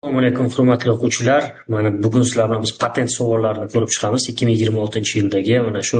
Assalomu alaykum, hurmatli o'quvchilar. Mana bugun sizlar bilan biz patent savollarini ko'rib chiqamiz. 2026-yildagi mana shu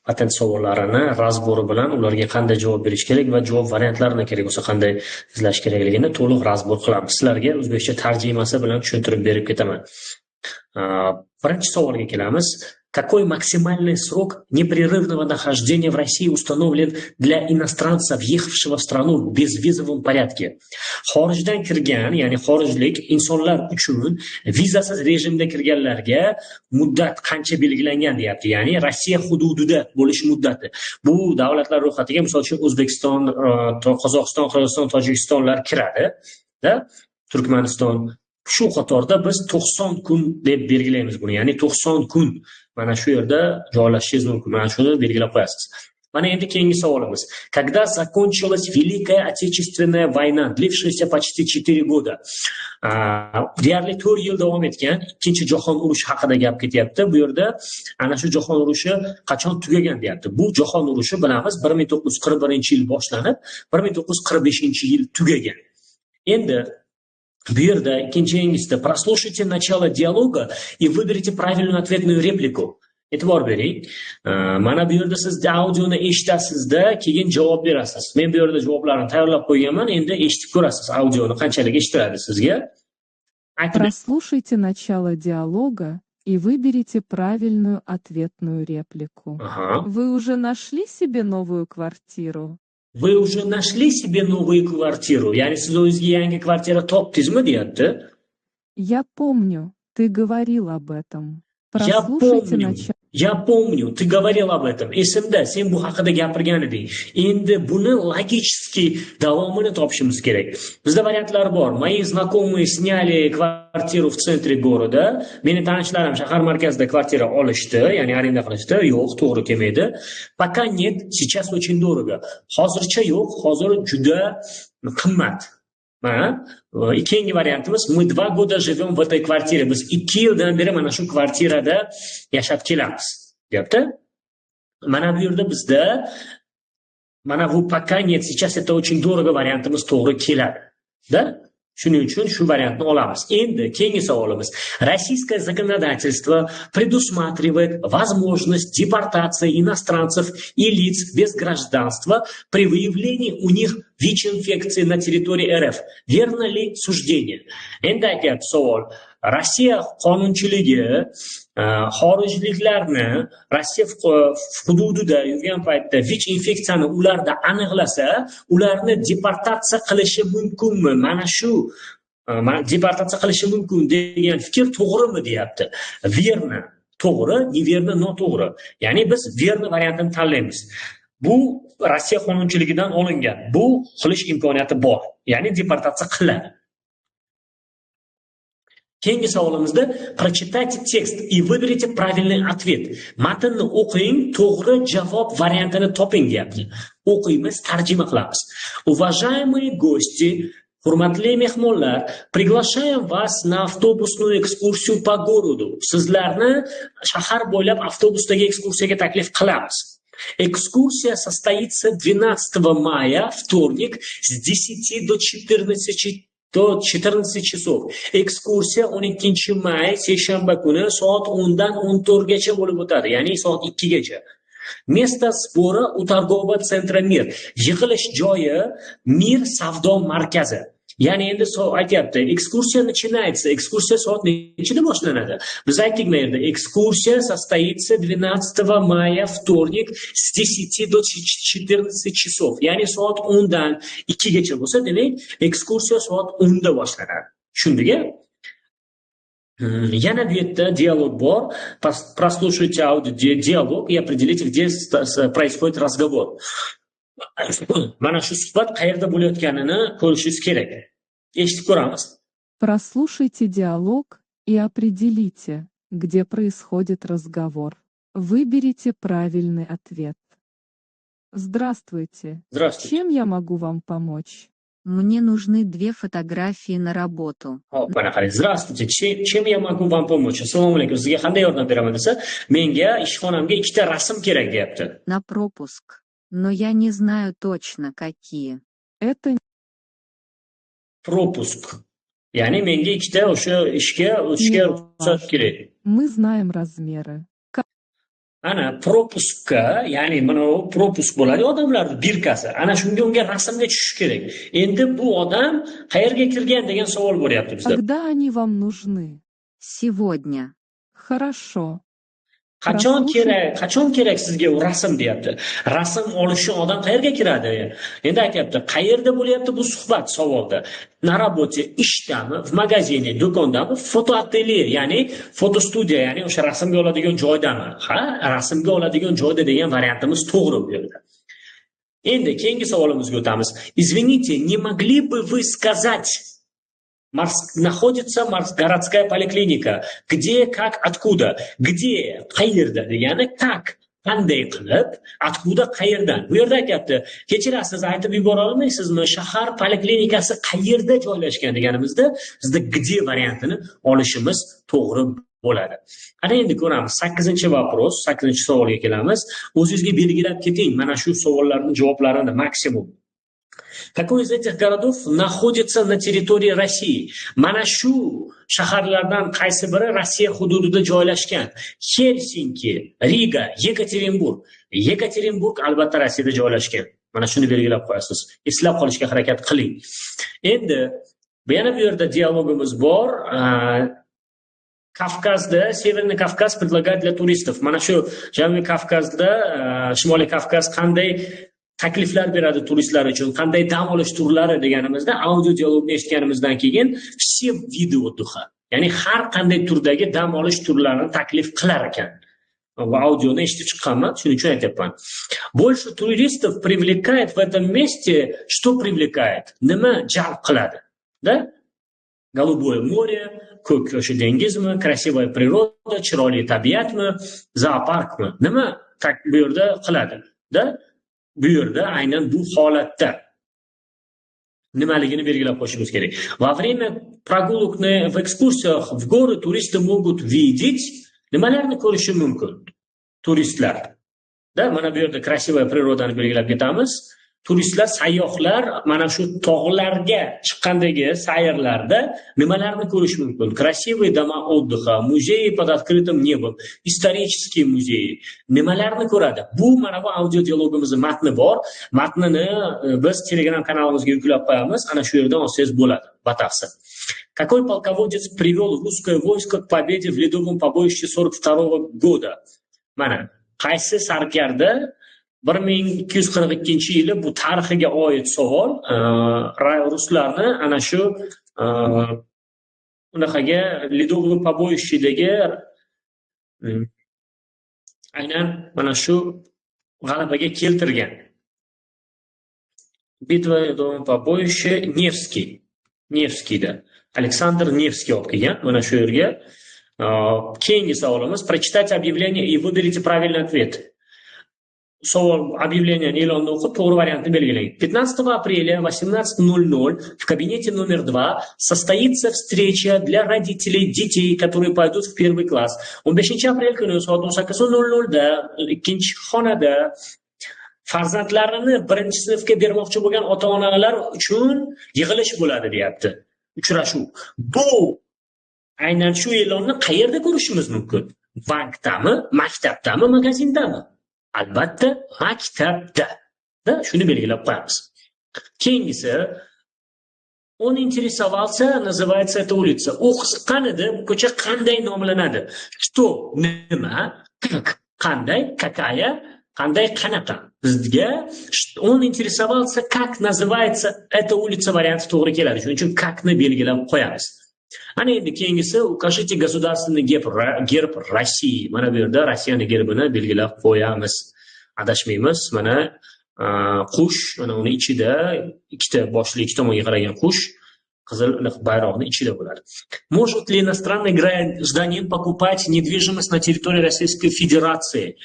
patent savollarini разбор i bilan ularga qanday javob berish kerak va javob variantlarini kerak bo'lsa qanday izlash kerakligini to'liq разбор qilamiz. Sizlarga o'zbekcha tarjimasi bilan tushuntirib berib ketaman. Birinchi savolga kelamiz. Какой максимальный срок непрерывного нахождения в России установлен для иностранца, въехавшего в страну в безвизовом порядке? Xorijdan kirgan, ya'ni xorijlik insonlar uchun vizasiz rejimda kirganlarga muddat qancha belgilangan deyapti. Ya'ni Rossiya hududida bo'lish muddati. Bu davlatlar ro'yxatiga, misol uchun, O'zbekiston, Qozog'iston, Qirg'iziston, Tojikistonlar kiradi, da? Turkmaniston. Shu qatorda biz 90 kun deb belgilaymiz buni. Ya'ni 90 kun mana shu yerda joylashishingiz mumkin. Mana shuni belgilab qo'yasiz. Mana endi keyingi savolimiz. Когда закончилась Великая Отечественная война, длившаяся почти 4 года? Deyarli 4 yil davom etgan Ikkinchi jahon urushi haqida gap ketyapti. Bu yerda ana shu jahon urushi qachon tugagan deyapti. Bu jahon urushi, bilamiz, 1941-yil boshlanib, 1945-yil tugagan. Endi bu yerda ikkinchi yangisida прослушайте начало диалога и выберите правильную ответную реплику. E'tibor bering. Mana bu yerda siz audioni eshitasizda, keyin javob berasiz. Men bu yerda javoblarni tayyorlab qo'yganman. Endi eshitib ko'rasiz audioni, qanchalik eshitiladi sizga. Aytib Прослушайте начало диалога и выберите правильную ответную реплику. Ага. Вы уже нашли себе новую квартиру? Вы уже нашли себе новую квартиру? Ya'ni siz o'zingizga yangi kvartira topdingizmi deyapti. Я помню, ты говорил об этом. Я Прослушайте помню. Начало. Я помню, ты говорил об этом. Esimda, sen bu haqida gapirgan eding. Endi buni логический davomini topishimiz kerak. Bizda variantlar bor. Мои знакомые сняли квартиру в центре города. Meni tanishlarim shahar markazida kvartira olishdi, ya'ni arenda qilishdi. Yo'q, to'g'ri kelmaydi. Пока нет, сейчас очень дорого. Hozircha yo'q, hozir juda qimmat. Mana keyingi variantimiz: мы 2 года живем в этой квартире. Biz 2 yildan beri mana shu kvartirada yashab kelamiz, deyapti. Mana bu yerda bizda mana bu пока нет, сейчас это очень дорого variantimiz to'g'ri keladi. Да? Shuning uchun shu variantni olamiz. Endi keyingi savolimiz. Российское законодательство предусматривает возможность депортации иностранцев и лиц без гражданства при выявлении у них ВИЧ-инфекции на территории РФ. Верно ли суждение? Endi aytyapti savol. Rossiya qonunchiligi xorijliklarni Rossiya hududida yurgan paytda ВИЧ infeksiyani ularda aniqlasa, ularni deportatsiya qilishi mumkinmi? Mana shu mana deportatsiya qilishi mumkin degan fikr to'g'rimi deyapti. Верно to'g'ri, неверно noto'g'ri. Ya'ni biz верно variantini tanlaymiz. Bu Rossiya qonunchiligidan olingan. Bu qilish imkoniyati bor. Ya'ni deportatsiya qiladi. Keyingi savolimizda прочитайте текст и выберите правильный ответ. Matnni o'qing, to'g'ri javob variantini toping deyapti. O'qiymiz, tarjima qilamiz. Уважаемые гости, hurmatli mehmonlar, приглашаем вас на автобусную экскурсию по городу. Sizlarni shahar bo'ylab avtobusdagi ekskursiyaga taklif qilamiz. Экскурсия состоится 12 мая, вторник, с 10 до 14 до 14 часов. Ekskursiya 12 may, seshanba kuni soat 10 dan 14 gacha bo'lib o'tadi, ya'ni soat 2 gacha. Место сбора у торгового центра «Мир». Yig'ilish joyi Mir savdo markazi. Ya'ni endi aytyapti, экскурсия начинается. Ekskursiya soat nechida boshlanadi? Biz aytdik bu yerda, экскурсия состоится 12 мая, вторник, с 10 до 14 часов. Ya'ni soat 10 dan 2 gacha bo'lsa, demak, ekskursiya soat 10 da boshlanadi. Tushundik? Yana bu yerda dialog bor. Прослушайте аудиодиалог и определите, где происходит разговор. Mana shu suhbat qayerda bo'layotganini ko'rishingiz kerak. Eshitib ko'ramiz. Прослушайте диалог и определите, где происходит разговор. Выберите правильный ответ. Здравствуйте. Здравствуйте. Чем я могу вам помочь? Мне нужны две фотографии на работу. Hop, mana qarang. Здравствуйте. Чем я могу вам помочь? Assalomu alaykum. Sizga qanday yordam beraman desa, menga ishxonamga ikkita rasm kerak deyapti. На пропуск. Но я не знаю точно, какие. Это Пропуск. Ya'ni menga ikkita o'sha ishga o'tishga ruxsat kerak. Мы знаем размеры. Ana пропуск ka, ya'ni mana bu пропуск bo'ladi odamlarni бирка si. Ana shunga, unga rasmga tushish kerak. Endi bu odam qayerga kirgan degan savol bo'lyapti bizda. Когда они вам нужны? Сегодня. Хорошо. Qachon Прослушай. kerak, qachon kerak sizga u rasm deyapti. Rasm olish uchun odam qayerga kiradi? Endi aytyapti, qayerda bo'lyapti bu suhbat savolda? На работе, ishdami, в магазине, do'kondami, фотоателье, ya'ni fotostudiya, ya'ni o'sha rasmga oladigan joydami? Ha, rasmga oladigan joyda degan variantimiz to'g'ri bu yerda. Endi keyingi savolimizga o'tamiz. Извините, не могли бы вы сказать, находится городская поликлиника? Где, как, откуда? Где, qayerda degani, как, qanday qilib, откуда, qayerdan. Bu yerda aytyapti, kechirasiz, aytib yubora olmaysizmi, shahar poliklinikasi qayerda joylashgan deganimizda, bizda где variantini olishimiz to'g'ri bo'ladi. Ana endi ko'ramiz, 8 вопрос, 8 savolga kelamiz. O'zingizga belgilab keting mana shu savollarning javoblarini maksimum. Какой из этих городов находится на территории России? Mana shu shaharlardan qaysi biri Rossiya hududida joylashgan? Helsinki, Riga, Yekaterinburg. Yekaterinburg albatta Rossiyada joylashgan. Mana shuni belgilab qo'yasiz. Eslab qolishga harakat qiling. Endi yana bu yerda dialogimiz bor. Kavkazda, Северный Кавказ предлагает для туристов. Mana shu Janubiy Kavkazda, Shimoliy Kavkaz qanday takliflar beradi turistlar uchun, qanday dam olish turlari deganimizda, audio dialogni eshitganimizdan keyin все виды отдыха, ya'ni har qanday turdagi dam olish turlarini taklif qilar ekan. Va audioni eshitib chiqqanman, shuning uchun aytyapman. Больше туристов привлекает в этом месте, что привлекает? Nima jalb qiladi? Да? Голубое море, ko'k o'sha dengizmi, красивая природа, chiroyli tabiatmi, zooparkmi? Nima tak bu yerda qiladi? Да? Bu yerda aynan bu holatda nimaligini belgilab qo'yishimiz kerak. Во время прогулок в экскурсиях в горы туристы могут видеть, nimalarni ko'rishi mumkin turistlar? Да, mana bu yerda красивая природа ni belgilab ketamiz. Turistlar, sayyohlar mana shu tog'larga chiqqandagi sayrlarda nimalarni ko'rish mumkin? Красивые дома отдыха, музеи под открытым небом, исторические музеи. Nimalarni ko'radi? Bu mana bu audio dialogimizni matni bor. Matnini biz Telegram kanalimizga yuklab qo'yamiz. Ana shu yerdan olsangiz bo'ladi batafsil. Какой полководец привел русское войско к победе в Ледовом побоище 42 года? Mana qaysi sarkarda 1242-yili, bu tarixiga oid savol, ruslarni ana shu unaqaga Ледовый побоище dagi aynan mana shu g'alabaga keltirgan? Битва Ледового побоище, Nevskiy. Nevskiyda. Aleksandr Nevskiy olib kelgan mana shu yerga. Keyingi savolimiz: прочитайте объявление и выберите правильный ответ. Savol, объявление, e'lonni o'qib, to'g'ri variantni belgilang. 15 апреля 18:00 в кабинете номер 2 состоится встреча для родителей детей, которые пойдут в первый класс. 15 aprel kuni soat 18:00 da ikkinchi xonada farzandlarini birinchi sinfga bermoqchi bo'lgan ota-onalar uchun yig'ilish bo'ladi deyapti. Uchrashuv. Bu aynan shu e'lonni qayerda ko'rishimiz mumkin? Bankdami, maktabdami, magazindami? Albatta, maktabda. Да, shuni belgilab qo'yamiz. Keyingisi: Он интересовался, называется эта улица. U qiziqqan edi, bu ko'cha qanday nomlanadi? Что, nima, как, qanday, какая, qanday, qanaqa? Bizga он интересовался, как называется эта улица varianti to'g'ri keladi. Shuning uchun как ni belgilab qo'yamiz. Ana endi keyingisi: укажите государственный герб России. Mana bu yerda Rossiyani gerbini belgilab qo'yamiz. Adashmaymiz. Mana qush, mana uni ichida ikkita boshli, ikki tomonga qaragan qush qizil bayroqni ichida bo'ladi. Может ли иностранный гражданин покупать недвижимость на территории Российской Федерации?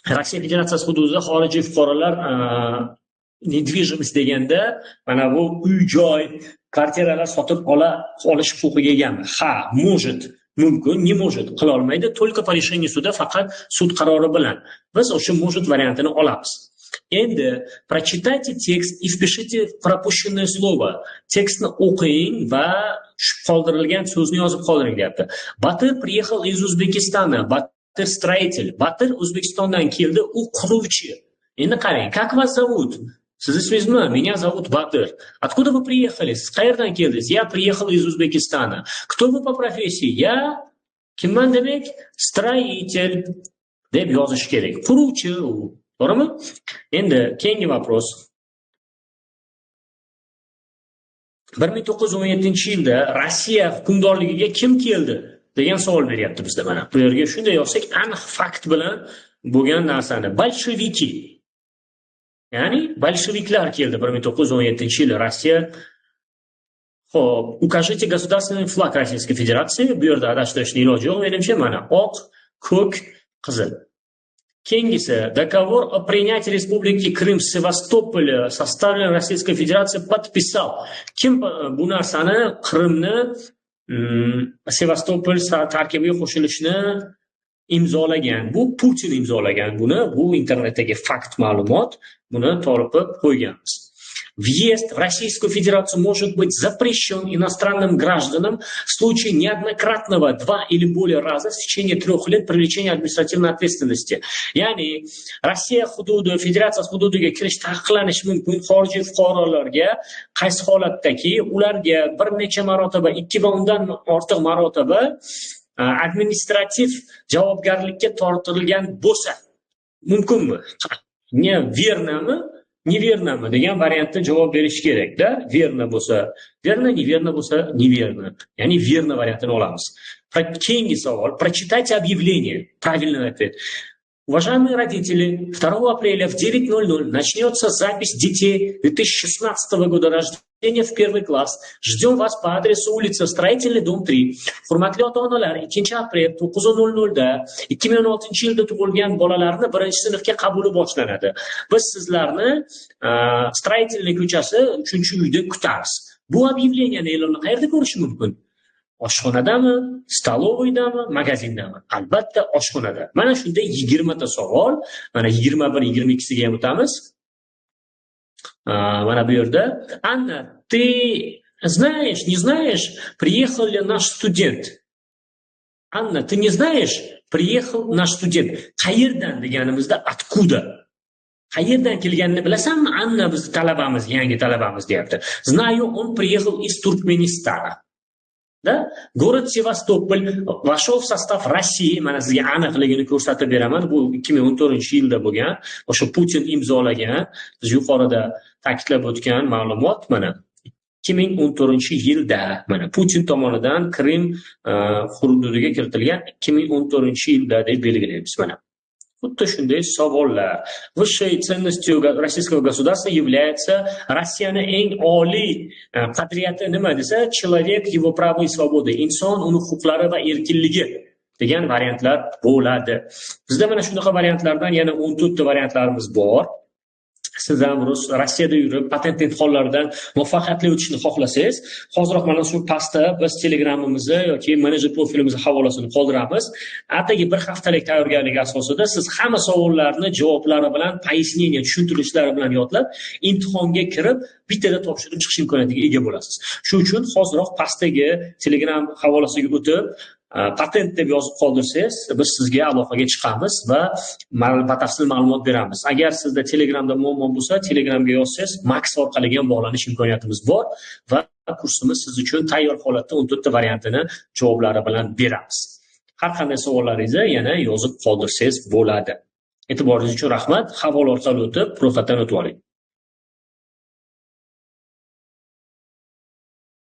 Rossiya Federatsiyasi hududida xorijiy fuqarolar недвижимость deganda mana bu uy joy, kvartiralar sotib ola olish huquqiga egami? Ha, может, mumkin, не может, qila olmaydi, только по решению суда, faqat sud qarori bilan. Biz o'sha может variantini olamiz. Endi прочитайте текст и впишите пропущенное слово. Tekstni o'qing va tushib qoldirilgan so'zni yozib qoldiring, deyapti. Батыр приехал из Узбекистана. Батыр строитель. Batir O'zbekistondan keldi, u quruvchi. Endi qarang, как вас зовут? Siz ismingiz nima? Меня зовут Батыр. Откуда вы приехали? Siz qayerdan keldingiz? Я приехал из Узбекистана. Кто вы по профессии? Я kimman demak? Строитель deb yozish kerak. Quruvchi u. To'g'rimi? Endi keyingi вопрос. 1917-yilda Rossiya hukmdorligiga kim keldi degan savol beryapti bizda mana. Bu yerga shunday yozsak, aniq fakt bilan bo'lgan narsani. Bolsheviki. Ya'ni bolsheviklar keldi 1917-yilda Rossiya. Xo'p, укажите государственный флаг Российской Федерации. Bu yerda adashtirishning iloji yo'q menimcha. Mana oq, ko'k, qizil. Keyingisi, договор о принятии Республики Крым Севастополя составлен Российской Федерацией подписал. Kim bu narsani, Qrimni Sevastopol tarkibiga qo'shilishni imzolagan? Bu Putin imzolagan buni. Bu internetdagi fakt ma'lumot. Buni topib qo'yganmiz. Въезд в Российскую Федерацию может быть запрещен иностранным гражданам в случае неоднократного 2 или более раза в течение 3 лет привлечения административной ответственности. Ya'ni Rossiya hududi, Federatsiyasi hududiga kirish taqiqlanishi mumkin xorijiy fuqarolarga qaysi holatdaki ularga bir necha marotaba, 2 va undan ortiq marotaba administrativ javobgarlikka tortilgan bo'lsa. Mumkinmi? Ne, верно mi? Неверно mi degan variantda javob berish kerak-da. Верно bo'lsa верно, неверно bo'lsa неверно. Ya'ni верно variantini olamiz. Keyingi savol. Прочитайте объявление. Правильный ответ. Уважаемые родители, 2 апреля в 9:00 начнется запись детей 2016 года рождения в первый класс. Ждем вас по адресу улица Строительный, дом 3. Hurmatli ota-onalar, 2 aprel 9:00 da 2016-yilda tug'ilgan bolalarni birinchi sinfga qabuli boshlanadi. Biz sizlarni Строительный ko'chasi 3-uyda kutamiz. Bu объявление ni, e'lonni qayerda ko'rish mumkin? Oshxonadami, столовый dami, magazindami? Albatta oshxonada. Mana shunday 20 ta savol, mana 21, 22siga ham o'tamiz. Mana bu yerda Anna, ты знаешь, не знаешь, приехал ли наш студент? Anna, ты не знаешь, приехал наш студент. Qayerdan deganimizda откуда? Qayerdan kelganini bilasanmi? Anna bizni talabamiz, yangi talabamiz deyapti. Знаю, он приехал из Туркменистана. Да? Город Севастополь вошел в состав России. Mana sizga aniqligini ko'rsatib beraman. Bu 2014-yilda bo'lgan. O'sha Putin imzolagan, biz yuqorida ta'kidlab o'tgan ma'lumot mana 2014-yilda mana Putin tomonidan Krim hududiga kiritilgan 2014-yilda deb belgilaymiz mana. Xuddi shunday savollar. Высшей ценностью российского государства является Rossiyani eng oliy qadriyati nima desa, человек, его права и свободы, inson, uni huquqlari va erkinligi degan variantlar bo'ladi. Bizda mana shunaqa variantlardan yana 14 ta variantlarimiz bor. Siz ham Rossiyada yurib patent imtihonlaridan muvaffaqiyatli o'tishni xohlasangiz, hoziroq mana shu pastda biz Telegramimizni yoki menejer profilimizni havolasini qoldiramiz. Atigi bir haftalik tayyorgarlik asosida siz hamma savollarni javoblari bilan, пояснение, tushuntirishlari bilan yodlab, imtihonga kirib, bittada topshirib chiqish imkoniyatiga ega bo'lasiz. Shu uchun hoziroq pastdagi Telegram havolasiga o'tib, patent deb yozib qoldirsangiz, biz sizga aloqaga chiqamiz va batafsil ma'lumot beramiz. Agar sizda Telegramda muammo bo'lsa, Telegramga yozsangiz, Max orqali ham bog'lanish imkoniyatimiz bor va kursimiz siz uchun tayyor holatda 14 ta variantini javoblari bilan beramiz. Har qanday savollaringizni yana yozib qoldirsangiz bo'ladi. E'tiboringiz uchun rahmat. Havola orqali o'tib, ro'yxatdan o'tib oling.